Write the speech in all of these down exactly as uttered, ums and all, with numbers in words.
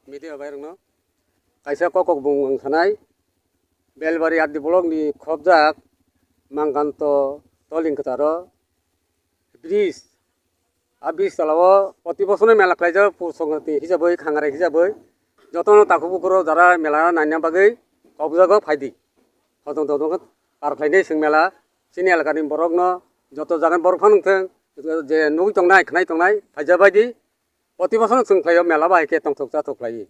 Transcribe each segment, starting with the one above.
Media bai rokno kaisa kok kok bung ang sanai, Belbari R D block ni khobjak Mangkanto Toling Kwtaro bridge. A bridge tola o proti bochorno mela khlaijak, Pus Songkrati hisabai, Khangarai hisabai, jotono takhuk bukhuk rok jara mela naina bagwi kobjago phaidi. Hodong todong par khlainai chwng mela, chini elakani borokno joto jagani borok phano wngthwng, je nugwi tongnai, khnai tongnai, phaija baidi. Proti bochorno chwng khlaio mela bai khe tongthok chathok khlaiwi.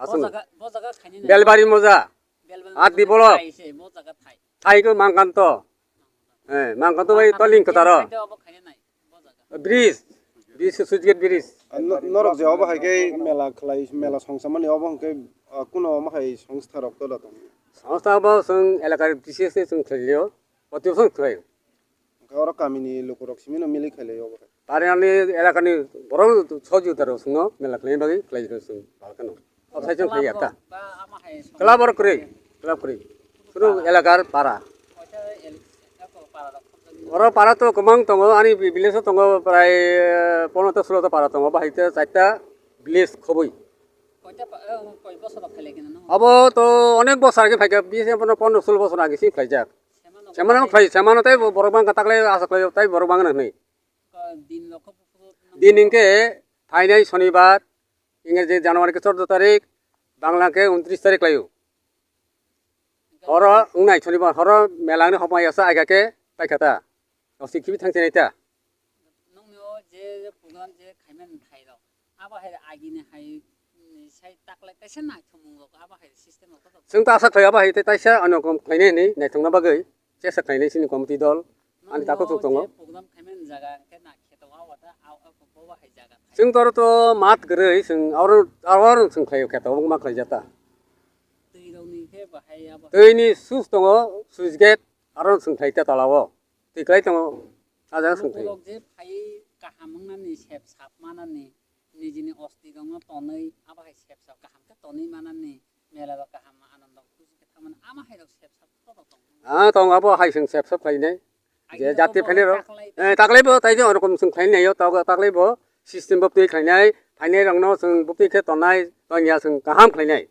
Aswk. Bo jaga, bo jaga khainai nai. Belbari moja. Belbari R D moja block. Thai se, bo jaga thai. Thai ko Mangkanto. Eh, Mangkanto bai Mangkanto Toling Kwtaro. Thai to abo khainai nai, bo jaga. Bridge. Bridge, Switch Gate Bridge. Ah, no-, norok je obo hai khe mela khlai, mela songsamani obo hwnkhe, ah, kuno omo hai songstha rok tola tong? Songstha bo chwng elakar D C se chwng khlailio. Proti bochor khlai. Hwnkhe oro kamini lukurok simino mili khailai obo hai. Tari ani elakani borok sohojogita rok chwngno mela khlaina bagwi khlai rw chwng balkhano. Obsai chwng khlai yakta. Club oro kwrwi, club kwrwi. Suru elakar para. Oro para to kwbang tongo, ani village o tongo prai, eh, pondro ta sulo ta para tongo, bahai ta chaita village khobwi. Abo to onek bosor age phaikha, bis pondro sulo bosor age si khlaijak. Semano khlai, semano tei borok bangkha taklai asa khlai tei borok bangkha hinwi. Din hwnkhe phainai sonibar, Ingreji January khe chordo tarik, Bangla khe untris tarik khlaio. Horo wngnai sonibar horo mela wngni hokmai yasa aika khe paikha ta. Osi khibi thangsinai ta. Nokni o je program je khaimani thairok, abo hai agini hai, mm, sai taklai kaisa naithokmung rok, abo hai system rok kotor. Chwng ta asa khlai abo hai tei taisa ano kom khlainai hinwi naithokna bagwi chesa khlainai chini committee dol. Ani takhuk tok tongo. Nokni o je program khaimani jaga hwnkhe na kheto abo ta, abo, abo, abo hai jaga thai. Chwng toro to mat kwrwi, chwng aro, aro chwng khlaio kheto, obo ma khlaijak ta. Twi rokni khe bahai abo. Twi ni sus tongo, switch gate, aro chwng khlai ta tola o. Twi kwlai tongo, ah jaga swng khlai. Lukurok je phai kaham wngnani, sep sap manani, nijini osti rokno tonwi, abo hai sep sap kaham khe tonwi manani, mela ba kaham, anondo khusi khe thangmani, ama hai rok sep sap kotor tongo. Ah, tongo, abo hai chwng sep sap khlainai. Je jati phainai rok. Eh, taklai bo, tai je orokom chwng khlainai o, taklai bo, system bo twi khlainai, phainai rokno chwng bo twi khe tongnai, tongya chwng kaham khlainai.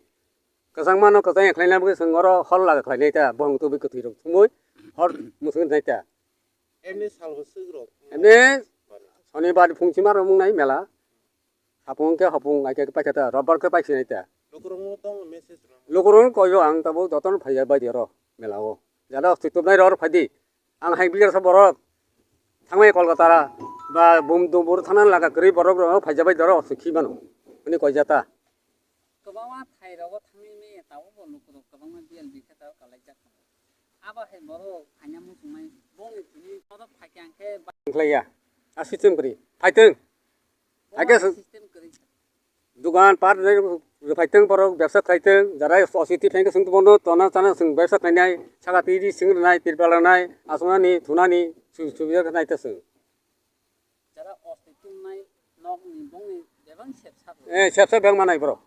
Kwchangmano kwchang khlaina bagwi chwng oro hor laga khlainai ta, bohong tubui kwthwi rok thumui hor mwswk nai ta. Emni salbo swk rok. Emni sonibar phung sima rok wngnai mela. Hapung khe hapung ai khe paikha ta, robbar khe paikha nai ta. Lukurokno tong message rok. Lukurokno koyo ang tabuk jotono phaiya bai di oro mela o. Jara osti tubnai rok phai di. Ang hai bijar sa borok. Thangmai Kolkata ra ba bum dubur thana laga kwrwi borok rok phaija bai doro osti khi mano. Ani koi jata. Kwbangma thai rogo thangwi manya tabukbo lukurok kwbangma B L B khe tabuk kalaijak tongo. Abo hai borok phaina muchungnai bongni thani kotor phaikha hwnkhe ba- Wngkhlaiya. A system kwrwi. Phaitwng. Bo Hakhe hai sw- system kwrwi kha. Dugan par rwphaitwng borok bebsa khlaitwng. Jara ositi phaikhe chwng bono tona chana chwng bebsa khlainai. Saka twi ri chwng rwnai, tirpal rwnai, asonani, thunani, su-, subida khe naitha chwng. Jara osti tumnai nokni bongni bebak sepsa rw. Eh, sepsa bebak manai borok.